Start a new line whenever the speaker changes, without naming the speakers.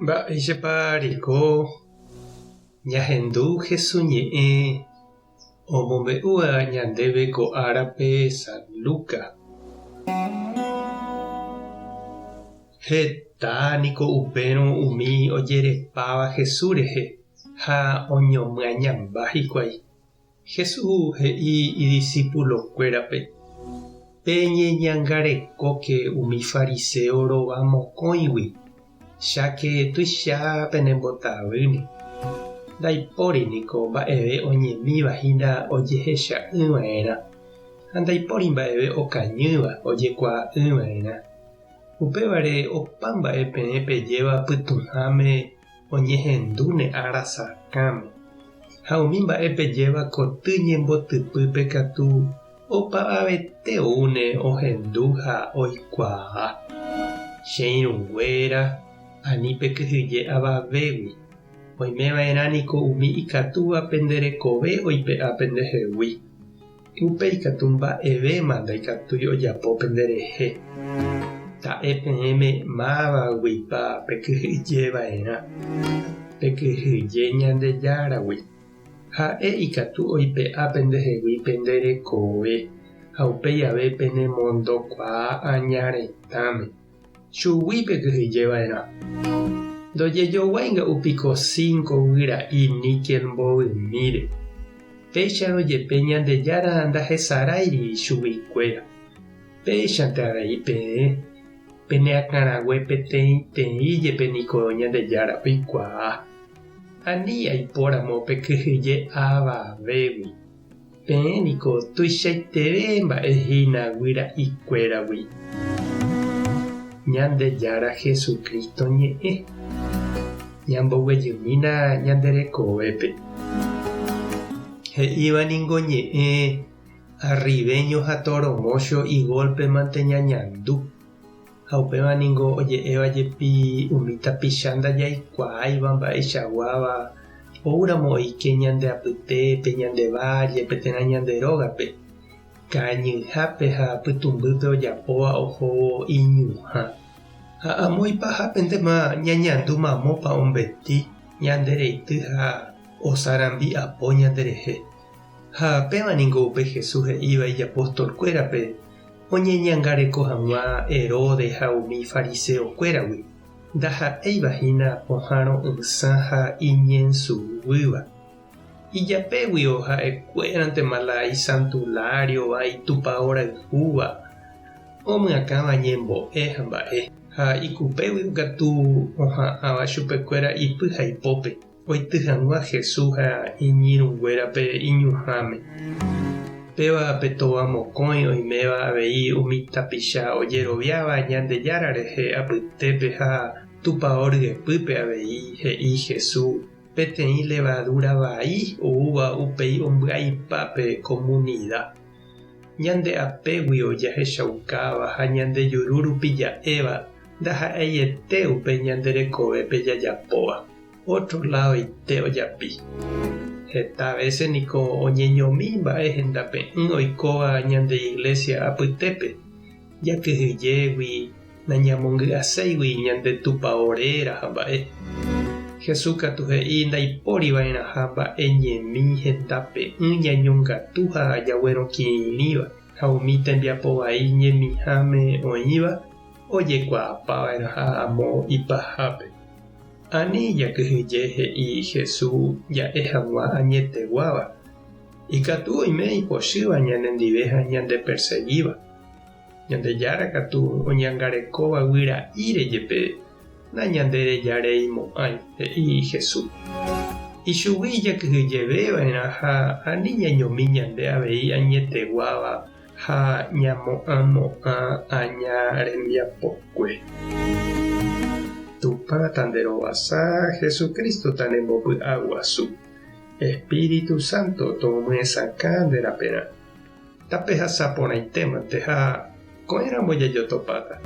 Mba'éichapa reko ñahendu Hesu ñe'ẽ omombe'úva ñandéve ko árape San Lucas? Heta niko upérõ umi ojerepáva Hesu rehe ha oñomyañamba hikuái. Jesús he'i idisipulokuérape, Peñeñangarekóke umi fariséo rova mokõigui, cháke tuicha penembotavýne. Ndaipóri niko mba'eve oñemíva hína ojehecha'ỹ va'erã, ha ndaipóri mba'eve okañýva ojekuaa'ỹ va'erã. Upévare opa mba'e peẽ pejéva pytũháme oñehendúne ára sakãme, ha umi mba'e pejéva koty ñembotypýpe katu opavavete oúne ohendu ha oikuaa. Che irũnguéra, ani pekyhyje avavégui, oimeva'erã niko umi ikatúva pende rekove oipe'a pendehegui. Upéi katu mba'evéma ndaikatúi ojapo penderehe. Ta'e peẽme mávaguipa pekyhyje va'erã. Pekyhyje Ñandejáragui. Ha'e ikatu oipe'a pendehegui pende rekove ha upéi ave penemondokuaa aña retãme. Chugui pekyhyje va'erã. Ndojejoguái nga'u piko cinco guyra'i níkel mbovymíre. Péicharõ jepe Ñandejára ndahesaráiri chuguikuéra. Péichante avei peẽ, pene akãrague peteĩteĩ jepe niko Ñandejára oikuaa. Ani aipóramo pekyhyje avavégui. Peẽ niko tuichaiteve mba'e hína guyra'ikuéragui. Ñandejára Jesucristo ñe'ẽ. Ñamboguejymína ñande rekovépe. He'íva ningo ñe'ẽ arribeño ha toro mocho igolpe mante ñañandu. Ha upéva ningo oje'éva jepi umi tapicha ndajaikuaáiva mba'eichaguáva oúramo oike ñande apytépe, ñande vállepe térã ñande rógape, kañyhápe ha pytũmbýpe ojapóva ohóvo iñuhã. Ha amo ipahápentema ñañandu mamópa ombeti ñande reity ha osarambi'apo ñanderehe. Ha péva ningo upe Jesús he'íva ijapostolkuérape oñeñangareko hag̃ua Herodes ha umi fariseokuéragui, ndaha'éiva hína pohã ro'ysã ha iñensuguýva. Ijapéguio ha'ekuérantema la isantuláriova itupao rayhúva, omyakãva ñembo'e ha mba'e, ha ikupéguio katu oha'ãva chupekuéra ipy ha ipópe. Oity hag̃ua Jesús ha iñirũnguérape iñuhãme. Péva pe tova mokõi oiméva avei umi tapicha ojeroviáva Ñandejára rehe apytépe ha Tupao ryepýpe avei, he'i Jesús, peteĩ levadúra vai oúva upéi ombyaipa pe komunida. Ñande apéguio jahechaukáva ha ñande juru rupi ja'éva ndaha'eiete upe ñande rekovépe jajapóva. Ótro ladoite ojapi. Heta vése niko oñeñomi mba'e hendape'ỹ oikóva ñande iglésia apytépe, jakyhyjégui, nañamongy'aséigui ñande tupao réra ha mba'e. Jesús katu he'i ndaipóri va'erãha mba'e ñemi hendape'ỹ ñañongatu ha jaguerokirĩrĩva, ha umi tembiapo vai ñemiháme oĩva ojekuaapa va'erãha amo ipahápe. Ani jakyhyje he'i Jesús ja'e hag̃ua añeteguáva. Ikatu oime ipochýva ñanendive ha ñandepersegíva. Ñandejára katu oñangarekóva guyra'íre jepe nañanderejareimo'ãi, he'i Jesús. Ichugui jakyhyjeve va'erã ha ani ñañomi ñande avei añeteguáva ha ñamo'ãmo'ã aña rembiapokue. Tupã tanderovasa, Jesucristo tanembopy'aguasu, Espíritu Santo tomyesakã nde raperã. Tapehasa porãitémante ha ko'ẽramo jajotopáta.